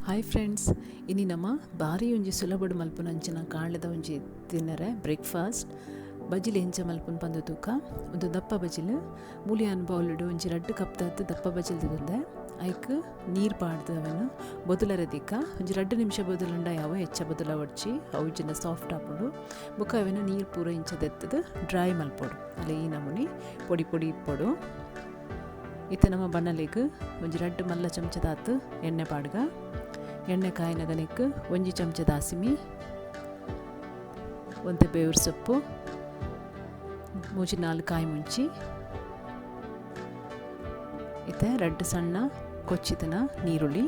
Hi friends, ಇನಿ ನಮ ಬಾರಿ ಒಂಜಿ ಸುಲಭಡ್ ಮಲ್ಪುನಂಚಿನ ಕಾಂಡೆದ ಒಂಜಿ ತಿನ್ನರೆ ಬ್ರೇಕ್ಫಾಸ್ಟ್ ಬಜಿಲ್ ಎಂಚ ಮಲ್ಪುನ ಪಂದ್ ತೂಕ. ಉಂದು ದಪ್ಪ ಬಜಿಲ್. ಮೂಲಿ ಬೌಲುಡು ಒಂಜಿ ರಡ್ಡ್ ಕಪ್ ದಾತ್ ದಪ್ಪ ಬಜಿಲ್ ದೀವೊಂದೆ. ಐಕ್ ನೀರ್ ಪಾಡ್ದ್ ಅವೆನ್ ಬೊದುಲರೆ ದೀಕ. ಒಂಜಿ 2 ನಿಮಿಷ ಬೊದುಲುಂಡ ಯಾವು, ಎಚ್ಚ ಬೊದುಲವೊಡ್ಚಿ, ಅವು ಇಜ್ಜಿಂಡ ಸಾಫ್ಟ್ ಆಪುಂಡು. ಬೊಕ ಅವೆನ್ ನೀರ್ ಪೂರ ಇಂಚ ದೆತ್ತುದು ಡ್ರೈ ಮಲ್ಪೊಡು. ಅಲೆ ಈ ನಮೂನಿ ಪೊಡಿ ಪೊಡಿ ಇಪ್ಪೊಡು. ಇತ್ತೆ ನಮ ಬಣ್ಣಲೆಗ್ ಒಂಜಿ ರಡ್ಡ್ ಮಲ್ಲ ಚಮಚದಾತ್ ಎಣ್ಣೆ ಪಾಡ್ಗ. ಎಣ್ಣೆ ಕಾಯಿನಗನೆಕ್ ಒಂಜಿ ಚಮಚ ದಾಸಿಮಿ, ಒಂತೆ ಬೇವುರ್ ಸೊಪ್ಪು, ಮೂಜಿ ನಾಲ್ ಕಾಯಿ ಮುಂಚಿ, ಇತ್ತೆ ರಡ್ಡ್ ಸಣ್ಣ ಕೊಚ್ಚಿದನ ನೀರುಳ್ಳಿ,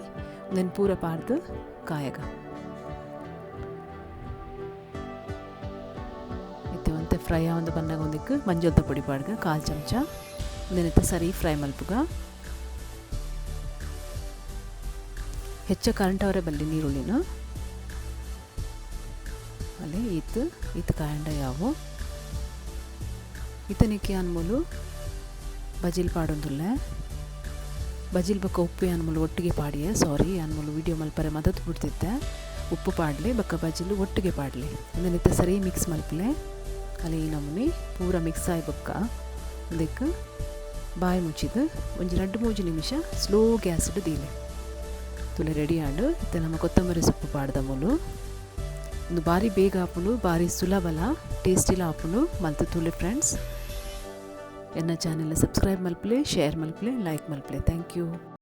ಉಂದೆನ್ ಪೂರ ಪಾಡ್ದ್ ಕಾಯಗ. ಇತ್ತೆ ಒಂತೆ ಫ್ರೈ ಆವೊಂದು ಬನ್ನಗ ಉಂದೆಕ್ ಮಂಜೊಲ್ದ ಪೊಡಿ ಪಾಡ್ಗ ಕಾಲ್ ಚಮಚ. ಉಂದೆನ್ ಇತ್ತೆ ಸರಿ ಫ್ರೈ ಮಲ್ಪುಗ. ಹೆಚ್ಚ ಕರೆಂಟ್ ಅವರೆ ಬಲ್ಲಿ ನೀರುಳ್ಳಿನ. ಅಲ್ಲೇ ಈತ್ ಈತ್ ಕಾಯಂಡ ಯಾವು. ಇತ್ತನಿಕ್ಕೆ ಅನ್ಮೂಲು ಬಜಿಲ್ ಪಾಡೊಂದುಲ್ಲೆ. ಬಜಿಲ್ ಬೊಕ್ಕ ಉಪ್ಪು ಯಾನ್ ಒಟ್ಟಿಗೆ ಪಾಡಿಯೆ. ಸಾರಿ, ಯಾನ್ ವಿಡಿಯೋ ಮಲ್ಪರೆ ಮದತ್ ಬುಡ್ದಿತ್ತೆ. ಉಪ್ಪು ಪಾಡ್ಲೆ ಬೊಕ್ಕ ಬಜಿಲ್ ಒಟ್ಟಿಗೆ ಪಾಡ್ಲೆ. ಉಂದೆನ್ ಇತ್ತೆ ಸರಿ ಮಿಕ್ಸ್ ಮಲ್ಪುಲೆ. ಅಲೆ ಈ ನಮೂನಿ ಪೂರ ಮಿಕ್ಸ್ ಆಯಿ ಬೊಕ್ಕ ಉಂದೆಕ್ ಬಾಯಿ ಮುಚ್ಚಿದ್ ಒಂಜಿ ರಡ್ಡ್ ಮೂಜಿ ನಿಮಿಷ ಸ್ಲೋ ಗ್ಯಾಸ್ಡ್ ದೀಲೆ. ತೂಲೆ ರೆಡಿ ಆಂಡ್. ಇತ್ತೆ ನಮ ಕೊತ್ತಂಬರಿ ಸೊಪ್ಪು ಪಾಡ್ದ ಮೂಲು. ಉಂದು ಬಾರಿ ಬೇಗ ಆಪುಂಡು, ಬಾರಿ ಸುಲಭಲ, ಟೇಸ್ಟಿಲ ಆಪುಂಡು. ಮಲ್ತ್ ತೂಲೆ ಫ್ರೆಂಡ್ಸ್. ಎನ್ನ ಚಾನೆಲ್ ಸಬ್ಸ್ಕ್ರೈಬ್ ಮಲ್ಪುಲೆ, ಶೇರ್ ಮಲ್ಪುಲೆ, ಲೈಕ್ ಮಲ್ಪುಲೆ. Thank you.